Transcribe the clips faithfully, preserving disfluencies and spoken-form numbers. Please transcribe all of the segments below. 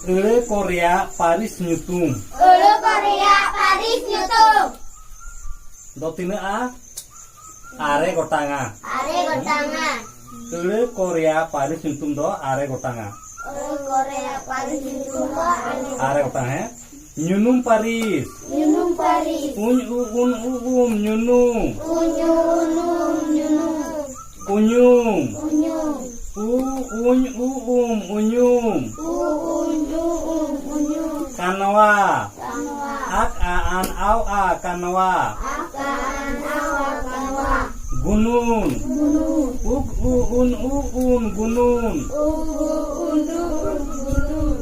ᱟᱹᱲᱟᱹ ᱠᱚ ᱨᱮᱭᱟᱜ ᱯᱟᱹᱨᱤᱥ ᱧᱩᱛᱩᱢ᱾ ᱟᱹᱲᱟᱹ ᱠᱚ ᱨᱮᱭᱟᱜ ᱯᱟᱹᱨᱤᱥ ᱧᱩᱛᱩᱢ᱾ ᱫᱚ ᱛᱤᱱᱟᱹᱜᱼᱟ? ᱟᱨᱮ ᱜᱚᱴᱟᱝᱟ᱾ ᱟᱨᱮ ᱜᱚᱴᱟᱝᱟ᱾ ᱟᱹᱲᱟᱹ ᱠᱚ ᱨᱮᱭᱟᱜ ᱯᱟᱹᱨᱤᱥ ᱧᱩᱛᱩᱢ ᱫᱚ ᱟᱨᱮ ᱜᱚᱴᱟᱝᱟ᱾ ᱟᱹᱲᱟᱹ ᱠᱚ ᱨᱮᱭᱟᱜ ᱯᱟᱹᱨᱤᱥ ᱧᱩᱛᱩᱢ ᱫᱚ ᱟᱨᱮ ᱜᱚᱴᱟᱝᱟ᱾ ᱟᱨᱮ ᱜᱚᱴᱟᱝ, ᱦᱮᱸ᱾ ᱧᱩᱱᱩᱢ ᱯᱟᱹᱨᱤᱥ᱾ ᱧᱩᱱᱩᱢ ᱯᱟᱹᱨᱤᱥ᱾ ᱩᱧ ᱩ ᱩᱱ ᱩ ᱩᱢ, ᱧᱩᱱᱩᱢ᱾ ᱩᱧ ᱩ ᱩᱱ ᱩ ᱩᱢ, ᱧᱩᱱᱩᱢ᱾ ᱩᱧᱩᱢ᱾ ᱩᱧᱩᱢ᱾ ᱩ ᱩᱧ ᱩ ᱩᱢ, ᱩᱧᱩᱢ᱾ ᱩ ᱩᱧ ᱩ ᱩᱢ, ᱩᱧᱩᱢ᱾ ᱠᱟᱱᱣᱟ᱾ ᱠᱟᱱᱣᱟ᱾ ᱟᱠ ᱟ ᱟᱱ ᱟᱣ ᱟ, ᱠᱟᱱᱣᱟ᱾ ᱟᱠ ᱟ ᱟᱱ ᱟᱣ ᱟ, ᱠᱟᱱᱣᱟ᱾ ᱜᱩᱱᱩᱱ᱾ ᱜᱩᱱᱩᱱ᱾ ᱩᱠ ᱩ ᱩᱱ ᱩ ᱩᱢ, ᱜᱩᱱᱩᱱ᱾ ᱩᱠ ᱩ ᱩᱱ ᱩ ᱩᱢ, ᱜᱩᱱᱩᱱ᱾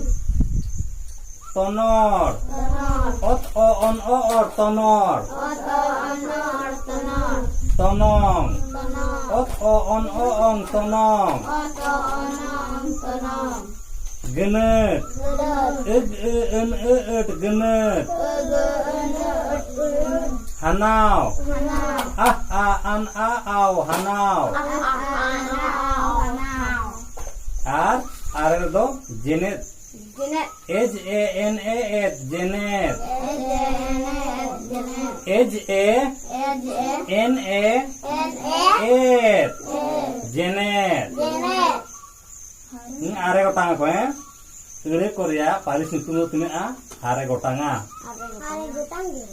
ᱛᱚᱱᱚᱲ᱾ ᱛᱚᱱᱚᱲ᱾ ᱚᱛ ᱚ ᱚᱱ ᱚ ᱚᱲ, ᱛᱚᱱᱚᱲ᱾ ᱚᱛ ᱚ ᱚᱱ ᱚ ᱚᱲ, ᱛᱚᱱᱚᱲ᱾ ᱛᱚᱱᱚᱝ᱾ ᱛᱚᱱᱚᱲ᱾ ᱚᱛ ᱚ ᱚᱱ ᱚ ᱚᱝ, ᱛᱚᱱᱚᱝ᱾ ᱚᱛ ᱚ ᱚᱱ ᱚ ᱚᱝ, ᱛᱚᱱᱚᱝ᱾ ᱜᱟᱹᱱᱟᱹᱛ᱾ ᱜᱟᱹᱱᱟᱹᱛ᱾ ᱟᱹᱜ ᱟᱹ ᱟᱹᱱ ᱟᱹ ᱟᱹᱴ, ᱜᱟᱹᱱᱟᱹᱛ᱾ ᱟᱹᱜ ᱟᱹ ᱟᱹᱱ ᱟᱹ ᱟᱹᱴ, ᱜᱟᱹᱱᱟᱹᱛ᱾ ᱦᱟᱱᱟᱣ᱾ ᱦᱟᱱᱟᱣ᱾ ᱟᱦ ᱟ ᱟᱱ ᱟ ᱟᱣ, ᱦᱟᱱᱟᱣ᱾ ᱟᱦ ᱟ ᱟᱱ ᱟ ᱟᱣ, ᱦᱟᱱᱟᱣ᱾ ᱟᱨ ᱟᱨᱮ ᱨᱮᱫᱚ ᱡᱮᱱᱮᱛ᱾ ᱡᱮᱱᱮᱛ᱾ ᱮᱡ ᱮ ᱮᱱ ᱮ ᱮᱛ, ᱡᱮᱱᱮᱛ᱾ ᱮᱡ ᱮ ᱮᱱ ᱮ ᱮᱛ, ᱡᱮᱱᱮᱛ᱾ ᱮᱡ ᱮ ᱮᱡ ᱮ ᱮᱱ ᱮ ᱮᱱ ᱮ ᱮᱛ, ᱮᱛ᱾ ᱡᱮᱱᱮᱛ᱾ ᱡᱮᱱᱮᱛ᱾ ᱦᱩᱸ, ᱟᱨᱮ ᱜᱚᱴᱟᱝ ᱟᱠᱚ, ᱦᱮᱸ? ᱟᱹᱲᱟᱹ ᱠᱚ ᱨᱮᱭᱟᱜ ᱯᱟᱹᱨᱤᱥ ᱧᱩᱛᱩᱢ ᱫᱚ ᱛᱤᱱᱟᱹᱜᱼᱟ? ᱟᱨᱮ ᱜᱚᱴᱟᱝᱟ᱾ ᱟᱨᱮ ᱜᱚᱴᱟᱝ ᱜᱮ᱾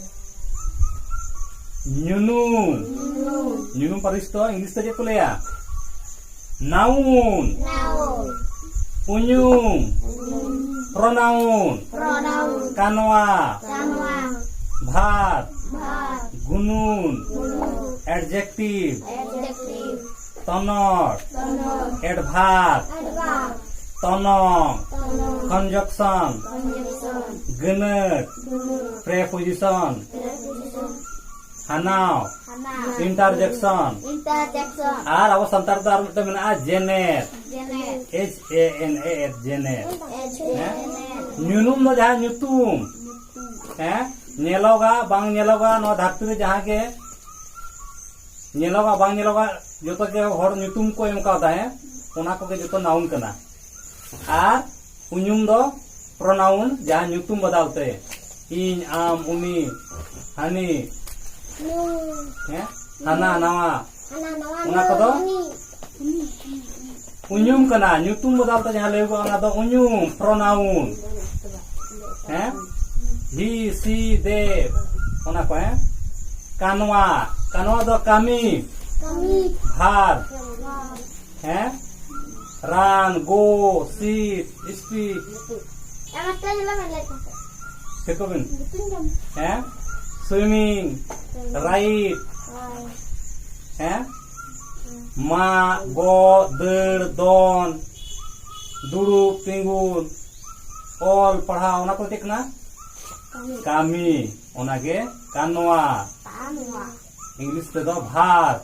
ᱧᱩᱱᱩᱢ᱾ ᱧᱩᱱᱩᱢ᱾ ᱧᱩᱱᱩᱢ ᱯᱟᱹᱨᱤᱥ ᱫᱚ ᱤᱝᱞᱤᱥ ᱛᱮ ᱪᱮᱫ ᱠᱚ ᱞᱟᱹᱭᱟ? ᱱᱟᱣᱩᱱ᱾ ᱱᱟᱣᱩᱱ᱾ ᱩᱧᱩᱢ᱾ ᱩᱧᱩᱢ᱾ ᱯᱨᱚᱱᱟᱣᱩᱱ᱾ ᱯᱨᱚᱱᱟᱣᱩᱱ᱾ ᱠᱟᱱᱣᱟ᱾ ᱠᱟᱱᱣᱟ᱾ ᱵᱷᱟᱨᱵ᱾ ᱵᱷᱟᱨᱵ᱾ ᱜᱩᱱᱩᱱ᱾ ᱜᱩᱱᱩᱱ᱾ ᱮᱰᱡᱮᱠᱴᱤᱵᱷ᱾ ᱮᱰᱡᱮᱠᱴᱤᱵᱷ᱾ ᱛᱚᱱᱚᱲ᱾ ᱛᱚᱱᱚᱲ᱾ ᱮᱰᱵᱷᱟᱨᱵ᱾ ᱮᱰᱵᱷᱟᱨᱵ᱾ ᱛᱚᱱᱚᱝ᱾ ᱛᱚᱱᱚᱝ᱾ ᱠᱚᱱᱡᱚᱠᱥᱚᱱ᱾ ᱠᱚᱱᱡᱚᱠᱥᱚᱱ᱾ ᱜᱟᱹᱱᱟᱹᱛ᱾ ᱜᱟᱹᱱᱟᱹᱛ᱾ ᱯᱨᱮᱯᱳᱡᱤᱥᱚᱱ᱾ ᱯᱨᱮᱯᱳᱡᱤᱥᱚᱱ᱾ ᱦᱟᱱᱟᱣ᱾ ᱦᱟᱱᱟᱣ᱾ ᱤᱱᱴᱟᱨᱡᱮᱠᱥᱚᱱ᱾ ᱤᱱᱴᱟᱨᱡᱮᱠᱥᱚᱱ᱾ ᱟᱨ ᱟᱵᱚ ᱥᱟᱱᱛᱟᱲ ᱫᱚ ᱟᱨ ᱢᱤᱫᱴᱟᱝ ᱢᱮᱱᱟᱜᱼᱟ, ᱡᱮᱱᱮᱛ᱾ ᱡᱮᱱᱮᱛ᱾ ᱮᱪ ᱮ ᱮᱱ ᱮ ᱮᱛ, ᱡᱮᱱᱮᱛ᱾ ᱮᱪ ᱮ ᱮᱱ ᱮ ᱮᱛ᱾ ᱦᱮᱸ? ᱧᱩᱱᱩᱢ ᱫᱚ ᱡᱟᱦᱟᱸ ᱧᱩᱛᱩᱢ᱾ ᱧᱩᱛᱩᱢ᱾ ᱦᱮᱸ? ᱧᱮᱞᱚᱜᱟ, ᱵᱟᱝ ᱧᱮᱞᱚᱜᱟ, ᱱᱚᱣᱟ ᱫᱷᱟᱹᱨᱛᱤ ᱨᱮ ᱡᱟᱦᱟᱸ ᱜᱮ ᱧᱮᱞᱚᱜᱟ, ᱵᱟᱝ ᱧᱮᱞᱚᱜᱟ, ᱡᱚᱛᱚ ᱜᱮ ᱦᱚᱲ ᱧᱩᱛᱩᱢ ᱠᱚ ᱮᱢ ᱠᱟᱣᱫᱟ, ᱦᱮᱸ? ᱚᱱᱟ ᱠᱚᱜᱮ ᱡᱚᱛᱚ ᱱᱟᱣᱩᱱ ᱠᱟᱱᱟ᱾ ᱟᱨ ᱩᱧᱩᱢ ᱫᱚ ᱯᱨᱚᱱᱟᱣᱩᱱ, ᱡᱟᱦᱟᱸ ᱧᱩᱛᱩᱢ ᱵᱚᱫᱟᱞ ᱛᱮ, ᱤᱧ, ᱟᱢ, ᱩᱱᱤ, ᱦᱟᱹᱱᱤ, ᱦᱮᱸ, ᱦᱟᱱᱟ ᱱᱟᱣᱟ, ᱚᱱᱟ ᱠᱚᱫᱚ ᱩᱧᱩᱢ ᱠᱟᱱᱟ᱾ ᱧᱩᱛᱩᱢ ᱵᱚᱫᱟᱞ ᱛᱮ ᱡᱟᱦᱟᱸ ᱞᱟᱹᱭᱚᱜᱼᱟ, ᱚᱱᱟ ᱫᱚ ᱩᱧᱩᱢ, ᱯᱨᱚᱱᱟᱣᱩᱱ᱾ ᱦᱮᱸ, ᱦᱤ, ᱥᱤ, ᱫᱮ, ᱚᱱᱟ ᱠᱚ᱾ ᱦᱮᱸ, ᱠᱟᱱᱣᱟ, ᱠᱟᱱᱣᱟ ᱫᱚ ᱠᱟᱹᱢᱤ, ᱵᱷᱟᱨ᱾ ᱦᱮᱸ, ᱨᱟᱱ, ᱜᱳ, ᱥᱤᱴ, ᱥᱯᱤᱴ᱾ ᱪᱮᱫ ᱠᱚ ᱵᱤᱱ? ᱦᱮᱸ, ᱥᱩᱭᱢᱤᱝ, ᱨᱟᱭᱤᱰ᱾ ᱦᱮᱸ, ᱢᱟᱜ, ᱜᱚᱜ, ᱫᱟᱹᱲ, ᱫᱚᱱ, ᱫᱩᱲᱩᱵ, ᱛᱤᱸᱜᱩᱱ, ᱚᱞ, ᱯᱟᱲᱦᱟᱣ, ᱚᱱᱟ ᱠᱚ ᱪᱮᱫ ᱠᱟᱱᱟ? ᱠᱟᱹᱢᱤ᱾ ᱚᱱᱟᱜᱮ ᱠᱟᱱᱣᱟ᱾ ᱤᱝᱞᱤᱥ ᱛᱮᱫᱚ ᱵᱷᱟᱨᱵ᱾